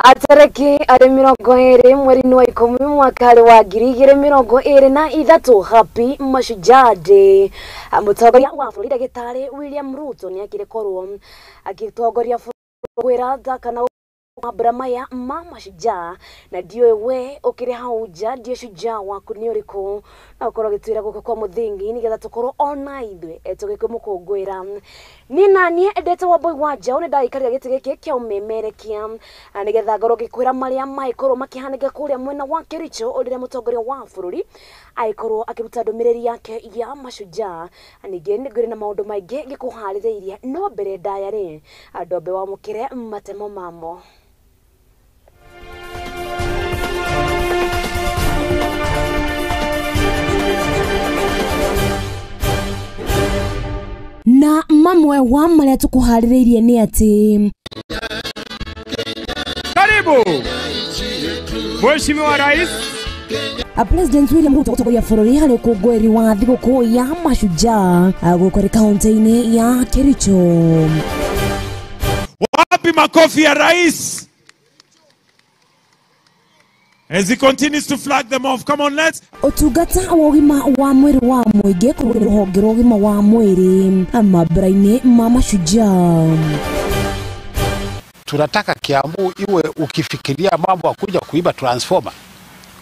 Atareki ari 20 mweri wa 10 mwaka wa 2023 Happy Mashujaa Day. Mũtongoria wa bũrũri Ndagĩtarĩ William Ruto nĩ korwo agĩtongoria kwĩra kana mambura maya ma mashujaa na ndiũĩ we ũkĩrĩ hau nja ndiũĩ shujaa waku nĩ ũrĩkũ na ũkorwo ũgĩtwĩra gũkũ kwa mũthingi nĩgetha tũkorwo ona ithuĩ tũgĩkũmũkũngũĩra. Niĩ naniĩ endete Wambui wa Njaũ nĩ ndagĩikarĩra gĩtĩ gĩkĩ kĩa ũmemerekia nĩgetha ngorwo ngĩkwĩra marĩa magĩkorwo makĩhanĩka kũrĩa mwena wa Kericho rĩrĩa mũtongoria wa bũrũri agĩkorwo akĩruta ndũmĩrĩri yake ya mashujaa. Ningĩ nĩ ngũrĩ na maũndũ maingĩ ngĩkũharĩrĩirie no mbere ndaya rĩ ndombe wamũkĩre matemo mamo. Na mamwe wa marĩa tũkũharĩrĩirie nĩ atĩ karibu Mheshimiwa Rais President William Ruto gũtongoria bũrũri harĩ ũkũngũĩri wa thigũkũ ya mashujaa gũkũ kaunti-inĩ ya Kericho. Wapi makofi ya rais as he continues to flag them off? Come on, let's. Ũtungata wa ũgima wa mwĩrĩ wa mũingĩ kũrĩ rũhonge rwa ũgima wa mwĩrĩ mambura-inĩ ma mashujaa. Tunataka Kiambu iwe ukifikiria mambo ya kuja kuiba transformer,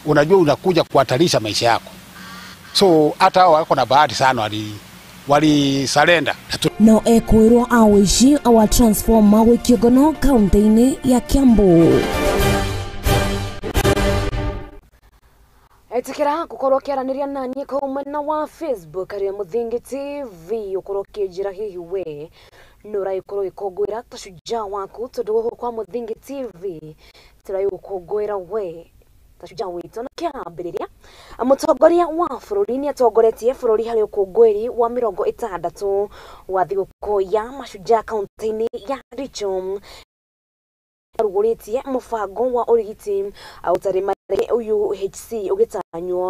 unajua unakuja kuhatarisha maisha yako. So hata hao wako na bahati sana wali surrender. No ekwirwo awĩici wa transformer gũikio ngono kaunti-inĩ ya Kiambu. Etikira gukorwo kiaraniria naniĩ kũu mwena wa Facebook arĩa Mũthingi TV ukorwo ũkĩnjĩra hihi we nĩ ũragĩkorwo ũgĩkũngũĩra ta shujaa waku tondũ gũkũ kwa Mũthingi TV tũragĩgũkũngũĩra we ta shujaa witũ. Na kĩambĩrĩria mũtongoria wa bũrũri nĩ atongoretie bũrũri harĩ ũkũngũĩri wa 60 wa thigũkũ ya mashujaa kaunti-inĩ ya Kericho. Arugũrĩtie mũbango wa ũrigiti ũtarĩ marĩhi UHC ũgĩtanywo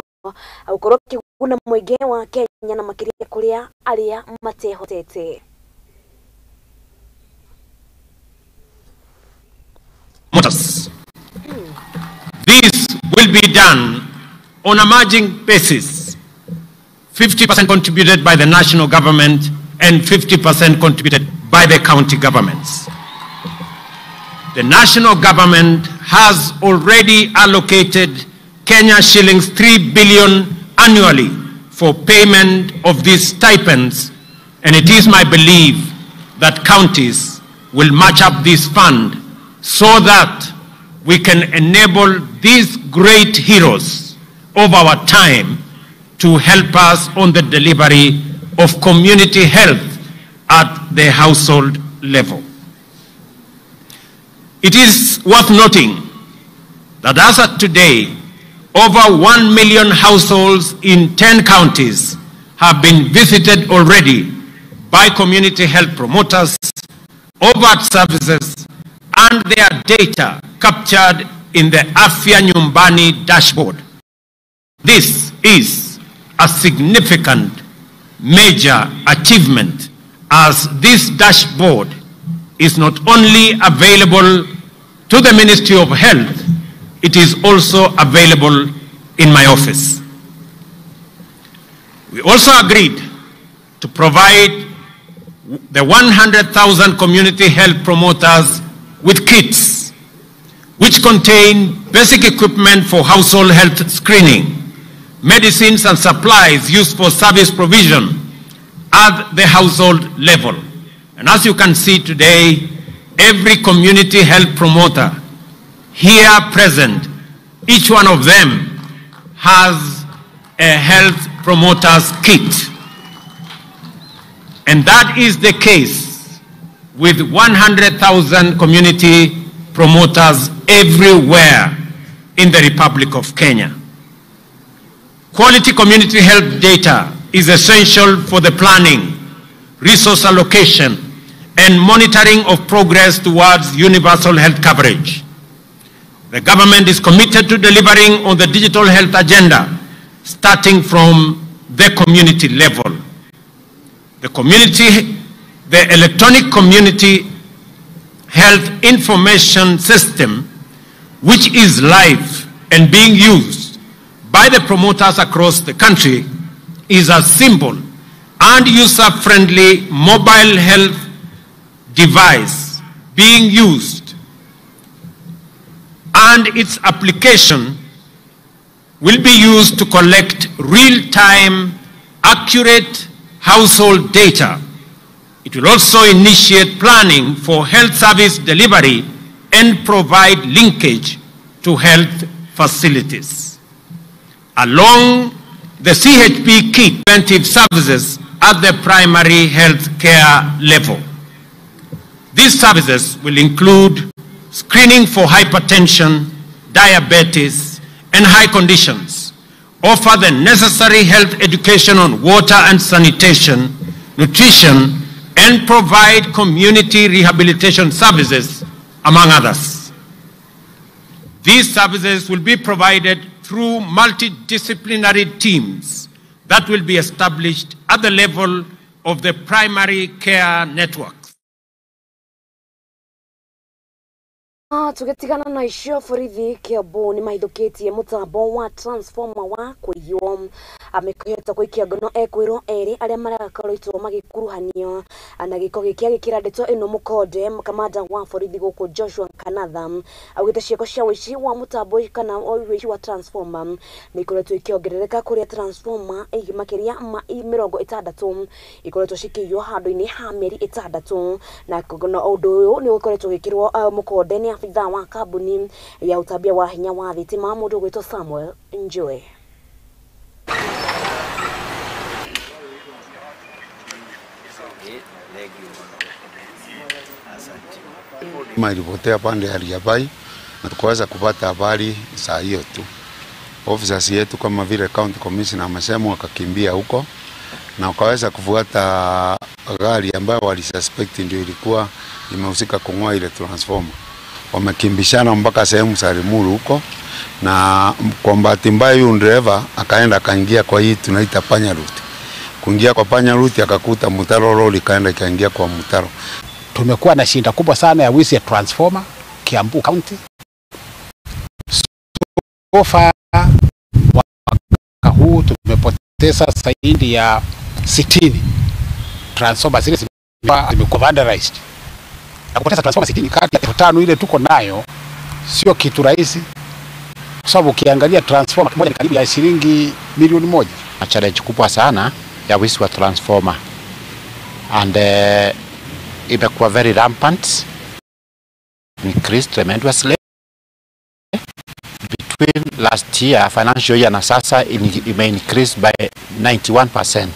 gũkorwo ũkĩguna mũingĩ wa Kenya na makĩria kũrĩa arĩa matehotete. This will be done on a margin basis, 50% contributed by the national government and 50% contributed by the county governments. The national government has already allocated Kenya shillings 3 billion annually for payment of these stipends, and it is my belief that counties will match up this fund so that we can enable these great heroes of our time to help us on the delivery of community health at the household level. It is worth noting that as of today, over 1 million households in 10 counties have been visited already by community health promoters, overt services, and their data captured in the Afya Nyumbani dashboard. This is a significant major achievement, as this dashboard is not only available to the Ministry of Health, it is also available in my office. We also agreed to provide the 100,000 community health promoters with kits, which contain basic equipment for household health screening, medicines and supplies used for service provision at the household level. And as you can see today, every community health promoter here present, each one of them has a health promoter's kit. And that is the case with 100,000 community promoters everywhere in the Republic of Kenya. Quality community health data is essential for the planning, resource allocation, and monitoring of progress towards universal health coverage. The government is committed to delivering on the digital health agenda, starting from the community level. The electronic community health information system which is live and being used by the promoters across the country, is a simple and user-friendly mobile health device being used, and its application will be used to collect real-time, accurate household data. It will also initiate planning for health service delivery and provide linkage to health facilities. Along the CHP kit, preventive services at the primary health care level. These services will include screening for hypertension, diabetes, and high conditions, offer the necessary health education on water and sanitation, nutrition, and provide community rehabilitation services, among others. These services will be provided through multidisciplinary teams that will be established at the level of the primary care network. Tugetigana na icio borithi Kiambu ni mahithukitie mutambo wa transformer wa kuiywo amekuhota gwikia ngono ekwirwo eri aria marakoretwo magikuruhanio na giko giki agikira ndeto ino mukonde. Kamanda wa borithi guku Joshua Kanatha augite ciiko cia wici wa mutambo kana wici wa transformer ni ikoretwo ikiongerereka kuria transformer makiria ma 60 ikoretwo cikiywo handu-ini ha mieri 6 na undu uyu ni ukoretwo gikirwo mukonde ni afitha wa kambuni ya utabia wa hinya wa thitima mundu gwitwo Samuel Njue. Ilipotea pande ya Riabai na tukaweza kupata habari saa hiyo tu. Officers yetu kama vile county commissioner amesema wakakimbia huko na wakaweza kufuata gari ambayo walisuspect ndio ilikuwa imehusika kung'oa ile transformer. Wamekimbishana mpaka sehemu za Limuru huko, na kwa bahati mbaya huyu driver akaenda akaingia kwa hii tunaita panya route. Kuingia kwa panya route akakuta mtaro, lori kaenda ikaingia kwa mtaro. Tumekuwa na shida kubwa sana ya wizi ya transformer Kiambu County. So far mwaka huu tumepoteza zaidi ya 60 transformer zile zimekuwa vandalized. Na kupoteza transformer 60 kati ya 5,000 ile tuko nayo sio kitu rahisi, kwa sababu ukiangalia transformer moja ni karibu ya shilingi milioni 1. Challenge kubwa sana ya wizi wa transformer and imekuwa very rampant, increased tremendously between last year financial year na sasa ime increase by 91%.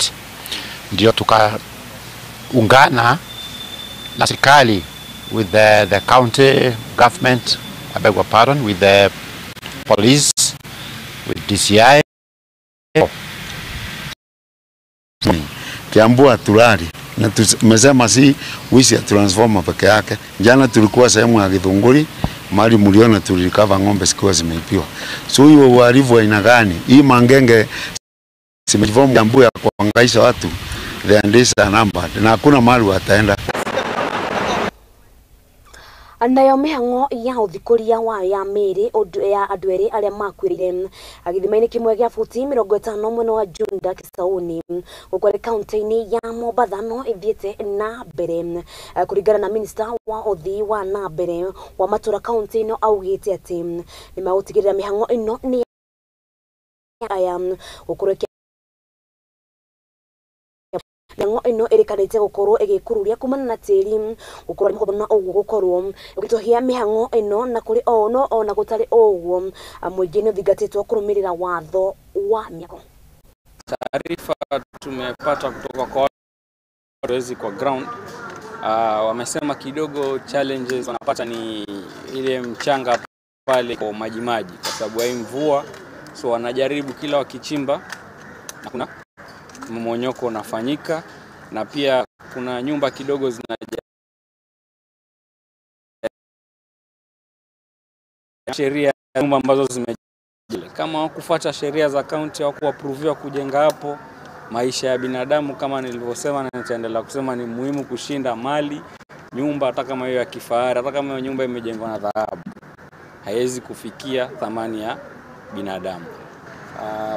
Ndio tukaungana na serikali with the county government, I beg your pardon, with the police, with DCI. Kiambu hatulali na tumesema si wizi ya transformer peke yake. Jana tulikuwa sehemu ya Githunguri, mahali mliona tulikava ng'ombe zikiwa zimeibiwa. So hiyo uhalifu aina gani? Hii mangenge zimejiform Kiambu ya kuhangaisha watu, the days are numbered na hakuna mahali wataenda. Nayo mihango ya uthikũria wa ya mĩĩrĩ ya andũ erĩ arĩa makuĩrĩire gĩthima-inĩ kĩmwe gĩa futi 50 mwena wa Junda Kisauni gũkũ kaunti-inĩ ya Mombatha no ĩthiĩte na mbere. Kũringana na minista wa ũthii wa na mbere wa matũra kaunti ĩno augĩte atĩ nĩmagũtigĩrĩra mĩhango ĩno nĩ aya gũkorwo mĩhang'o ĩno ĩrĩkanĩte gũkorwo ĩgĩkururia kumana na tĩri gũkorwo mũhũthũ na ũguo gũkorwo ũgĩtũhia mĩhang'o ĩno na kũrĩ o no ona gũtarĩ ũguo mũingĩ nĩ ũthingatĩtwo kũrũmĩrĩra watho wa mĩako. Taarifa tumepata kutoka kwa wezi kwa ground, wamesema kidogo challenges wanapata ni ile mchanga pale kwa maji kwa sababu ya mvua, so wanajaribu kila wakichimba na kuna mmonyoko unafanyika, na pia kuna nyumba kidogo zina sheria nyumba ambazo zimejengwa kama hawakufuata sheria za county au kuapproviwa kujenga hapo. Maisha ya binadamu kama nilivyosema na nitaendelea kusema ni muhimu kushinda mali, nyumba, hata kama hiyo ya kifahari, hata kama hiyo nyumba imejengwa na dhahabu. haiwezi kufikia thamani ya binadamu.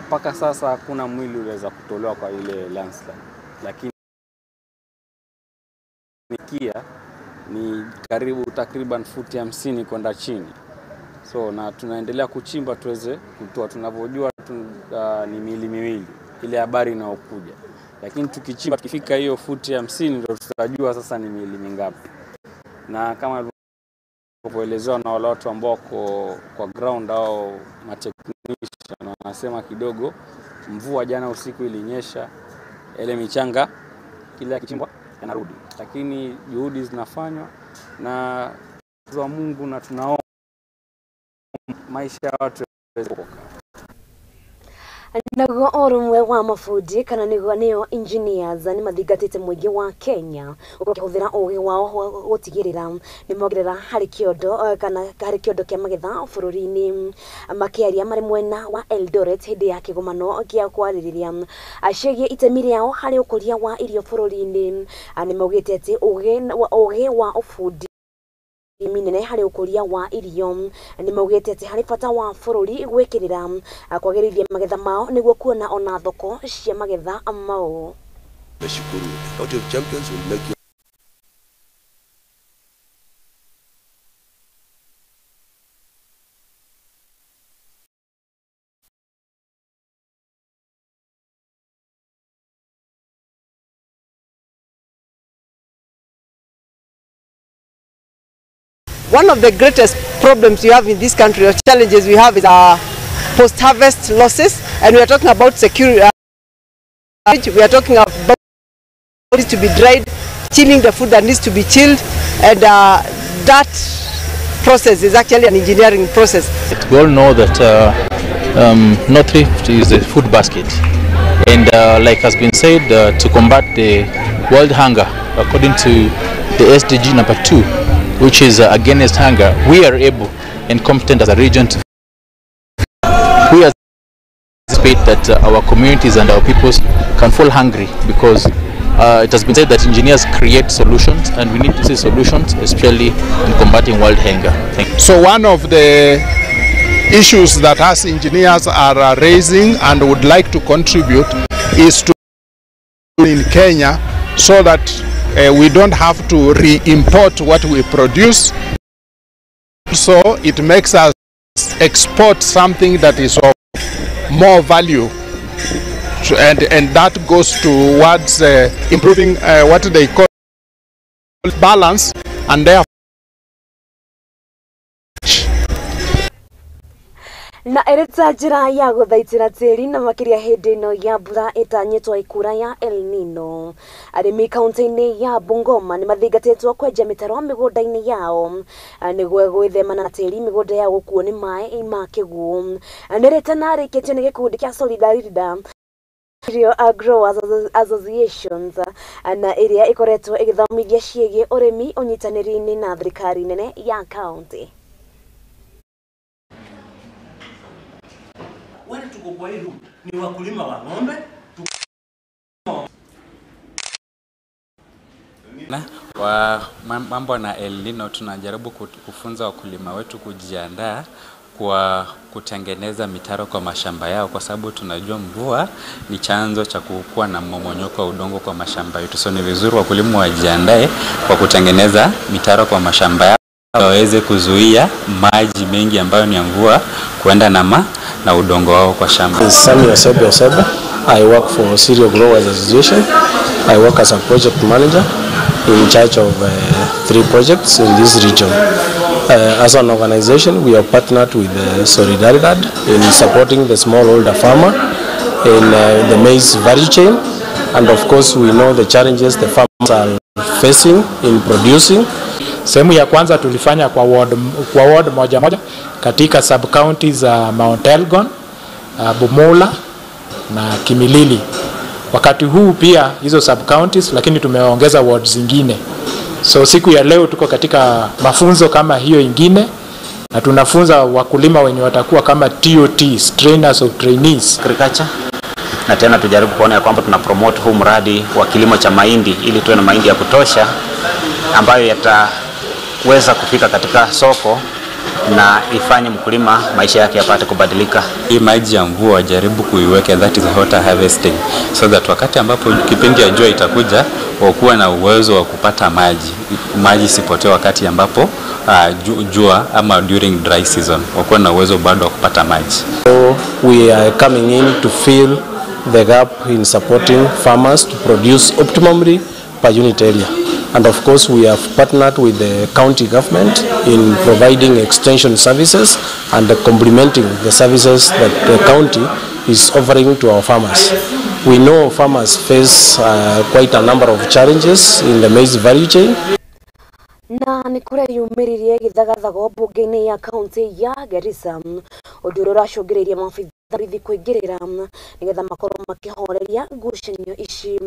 Mpaka sasa hakuna mwili uliweza kutolewa kwa ile landslide, lakini kia ni karibu takriban futi 50 kwenda chini. So na tunaendelea kuchimba tuweze kutoa. Tunavyojua ni miili miwili ile habari inayokuja, lakini tukichimba tukifika hiyo futi 50 ndio tutajua sasa ni miili mingapi. Na kama ilivyoelezewa na wale watu ambao wako kwa ground au matechnician, wanasema kidogo mvua jana usiku ilinyesha, ile michanga kila kichimbwa yanarudi, lakini juhudi zinafanywa na wa Mungu na tunaomba maisha ya watu yaweze. Naguo ũrũmwe wa mabundi kana nĩguo nĩo engineers nĩ mathingatĩte mũingĩ wa Kenya ũkĩhũthĩra ũgĩ wao gũtigĩrĩra nĩ mongerera harĩ kĩondo kana harĩ kĩondo kĩa magetha bũrũri-inĩ. Makĩaria marĩ mwena wa Eldoret hĩndĩ ya kĩgomano kĩa kwarĩrĩria ciĩgiĩ itemi rĩao harĩ ũkũria wa irio bũrũri-inĩ, nĩ maugĩte atĩ ũgĩ wa ũbundi minene harĩ ũkũria wa irio. Nĩ maugĩte atĩ harĩ bata wa bũrũri gwĩkĩrĩra kwagĩrithia magetha mao nĩguo kuona ona thoko cia magetha mau. Nashukuru. County of Champions will make you One of the greatest problems we have in this country, or challenges we have, is our post-harvest losses, and we are talking about security. We are talking about needs to be dried, chilling the food that needs to be chilled, and that process is actually an engineering process. We all know that North Rift is a food basket, and like has been said, to combat the world hunger, according to the SDG number 2, which is against hunger, we are able and competent as a region to we anticipate that our communities and our peoples can fall hungry, because it has been said that engineers create solutions, and we need to see solutions, especially in combating world hunger. Thank you. So one of the issues that us engineers are raising and would like to contribute is to in Kenya, so that we don't have to re-import what we produce. So it makes us export something that is of more value, and that goes towards improving what they call balance, and therefore na ĩrĩ ta njĩra ya gũthaitĩra tĩri na makĩria hĩndĩ ĩno ya mbura ĩtanyĩtwo ĩkura ya El Nino. Arĩmi kaunti-inĩ ya Bungoma nĩ mathingatĩtwo kwenja mĩtaro mĩgũnda-inĩ yao nĩguo gwĩthemana na tĩri mĩgũnda yao gũkuo nĩ maĩ ma kĩguũ. Nĩ rĩtana rĩkĩtio nĩ gĩkundi kĩa Solidarity Growers Associations na ĩrĩa ĩkoretwo ĩgĩthomithia ciĩgiĩ ũrĩmi ũnyitanĩri-inĩ na thirikari nene ya kaunti. Wale tuko kwa hii room ni wakulima wa ng'ombe. Wa mambo na El Nino, tunajaribu kufunza wakulima wetu kujiandaa kwa kutengeneza mitaro kwa mashamba yao, kwa sababu tunajua mvua ni chanzo cha kukua na mmomonyoko wa udongo kwa mashamba yetu. So ni vizuri wakulima wajiandae kwa kutengeneza mitaro kwa mashamba yao waweze kuzuia maji mengi ambayo ni ya mvua kuenda na udongo wao kwa shamba. Samuel Osebe Osebe. I work for Cereal Growers Association. I work as a project manager in charge of 3 projects in this region. As an organization, we are partnered with Solidaridad in supporting the smallholder farmer in the maize value chain. And of course, we know the challenges the farmers are facing in producing. Sehemu ya kwanza tulifanya kwa ward moja moja katika sub counties za Mount Elgon, Bumula na Kimilili. Wakati huu pia hizo sub counties, lakini tumeongeza wards zingine. So siku ya leo tuko katika mafunzo kama hiyo ingine, na tunafunza wakulima wenye watakuwa kama TOTs, trainers of trainees. Agriculture. Na tena tujaribu kuona kwamba tuna promote huu mradi wa kilimo cha mahindi ili tuwe na mahindi ya kutosha ambayo yataweza kufika katika soko na ifanye mkulima maisha yake yapate kubadilika. Hii maji ya mvua jaribu kuiweka, that is water harvesting, so that wakati ambapo kipindi ya jua itakuja wakuwa na uwezo wa kupata maji, maji isipotee wakati ambapo jua ama during dry season, wakuwa na uwezo bado wa kupata maji. So we are coming in to fill the gap in supporting farmers to produce optimally per unit area. And of course we have partnered with the county government in providing extension services and complementing the services that the county is offering to our farmers. We know farmers face quite a number of challenges in the maize value chain. Na nĩ kũreyumĩririe gĩthagathago mbunge-inĩ ya kaunti ya Garissa, ũndũ ũrĩa ũracũngĩrĩirie maabithaa borithi kũingĩrĩra nĩgetha makorwo makĩhoreria ngucanio ici.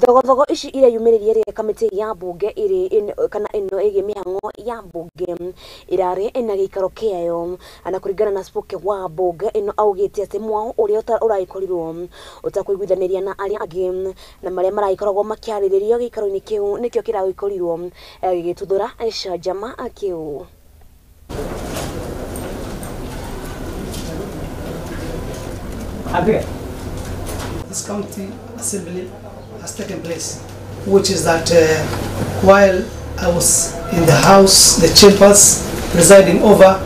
Thogothogo ici ireyumĩririe rĩrĩa kamĩtĩ ya mbunge ĩrĩ kana ĩno ĩgiĩ mĩhang'o ya mbunge ĩrarĩ ĩna gĩikaro kĩayo. Na kũringana na spokesman wa mbunge ĩno augĩte atĩ mwao ũrĩa ũragĩkorirwo ũtakũiguithanĩria na arĩa angĩ na marĩa maragĩkoragwo makĩarĩrĩrio gĩikaro-inĩ kĩu nĩkĩo kĩragĩkorirwo gĩgĩtuthũra gĩcanjama kĩu. This county assembly has taken place, which is that while I was in the house, the chambers, presiding over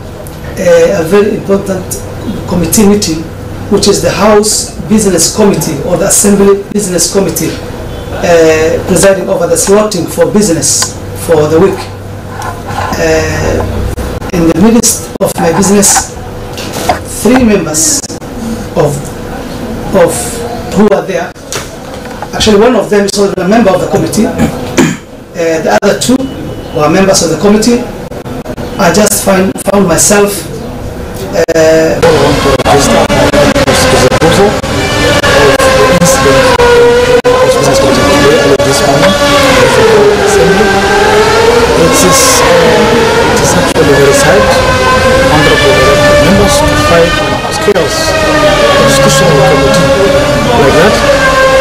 a very important committee meeting, which is the House Business Committee or the Assembly Business Committee, presiding over the slotting for business for the week. In the midst of my business, three members of who are there, actually one of them is already a member of the committee, the other two were members of the committee. I just found myself I want to register my disapproval of the incident in the House Business Committee today, early this morning, the Assembly. It is actually very sad, honorable elected members, to fight chaos in a constitutional committee like that.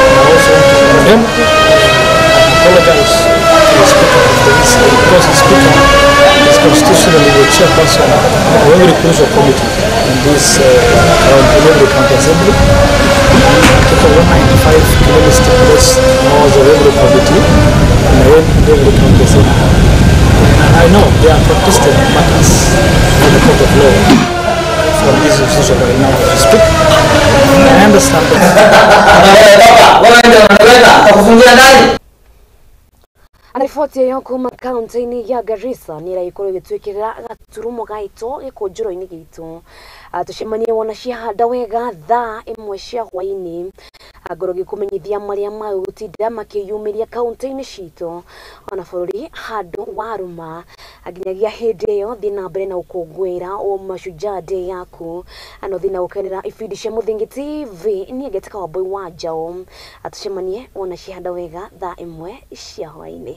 And I also want to condemn and apologize to the Speaker of the incident, because the Speaker is constitutionally the chairperson of every crucial committee in this in every county assembly. Article 195 clearly stipulates laws of every committee in every county assembly. And I know they are protested matters in the court of law from this institution right now as we speak. I understand that. Riboti ĩyo kuma kaunti-inĩ ya Garissa nĩ ĩragĩkorwo ĩgĩtwĩkĩrĩra gaturumo gaitũ gĩkũnjũro-inĩ gitũ. Tũcemanie wona ciahanda wega thaa 1 cia hwaĩ-inĩ, ngorwo ngĩkũmenyithia marĩa magũtinda makĩyumĩria kaunti-inĩ citũ ona bũrũri handũ warũma. Nginyagia hĩndĩ ĩyo thiĩ na mbere na gũkũngũĩra o Mashujaa Day yaku, no thiĩ na gũkenera ibindi cia Mũthingi TV. Niĩ ngetĩka Wambui wa Njaũ, tũcemanie wona ciahanda wega thaa 1 cia hwaĩ-inĩ.